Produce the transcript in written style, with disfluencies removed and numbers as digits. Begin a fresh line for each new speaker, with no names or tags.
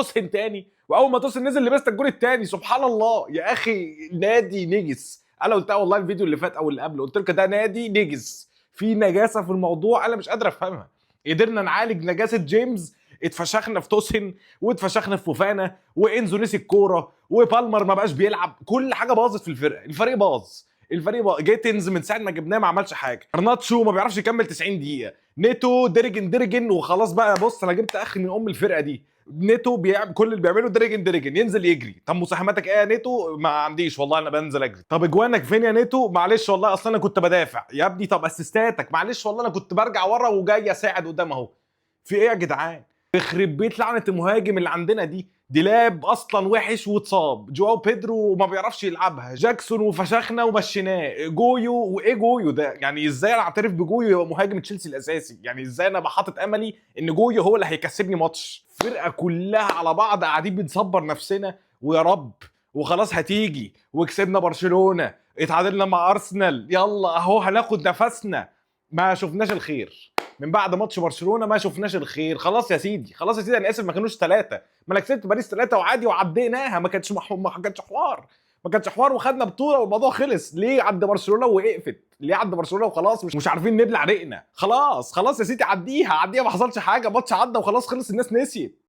توسن تاني، واول ما توسن نزل لبست الجون التاني. سبحان الله يا اخي، نادي نجس. انا قلتها والله الفيديو اللي فات او اللي قبله، قلت لك ده نادي نجس، في نجاسة في الموضوع انا مش قادر افهمها. قدرنا نعالج نجاسة جيمس، اتفشخنا في توسن واتفشخنا في فوفانا، وانزو نسي الكورة، وبالمر ما بقاش بيلعب، كل حاجة باظت في الفرقة، الفريق باظ، الفريق باظ. جيتنز من ساعة ما جبناه ما عملش حاجة، ارناتشو ما بيعرفش يكمل 90 دقيقة، نيتو درجن درجن وخلاص بقى. بص انا جبت اخر من ام الفرقة دي. نيتو بيعمل كل اللي بيعمله درجن درجن، ينزل يجري. طب مساهماتك ايه يا نيتو؟ ما عنديش والله، انا بنزل اجري. طب اجوانك فين يا نيتو؟ معلش والله اصل انا كنت بدافع يا ابني. طب اسيستاتك؟ معلش والله انا كنت برجع ورا وجاي اساعد قدام اهو. في ايه يا جدعان؟ يخرب بيت لعنه المهاجم اللي عندنا دي. ديلاب اصلا وحش واتصاب، جواو بيدرو ما بيعرفش يلعبها، جاكسون وفشخنا ومشيناه، جويو، وايه جويو ده؟ يعني ازاي انا اعترف بجويو يبقى مهاجم تشيلسي الاساسي؟ يعني ازاي انا بحاطط املي ان جويو هو اللي هيكسبني ماتش؟ فرقه كلها على بعض قاعدين بنصبر نفسنا ويا رب وخلاص هتيجي، وكسبنا برشلونة، اتعادلنا مع ارسنال، يلا اهو هناخد نفسنا. ما شفناش الخير من بعد ماتش برشلونه، ما شفناش الخير. خلاص يا سيدي، خلاص يا سيدي، انا اسف، ما كانوش 3، ما انا كسبت باريس 3 وعادي وعديناها، ما كانش حوار، ما كانش حوار، وخدنا بطوله والموضوع خلص. ليه عند برشلونة وقفت؟ ليه عند برشلونة وخلاص؟ مش عارفين نبلع رقنا. خلاص خلاص يا سيدي، عديها عديها، ما حصلش حاجة، ماتش عدى وخلاص خلص، الناس نسيت.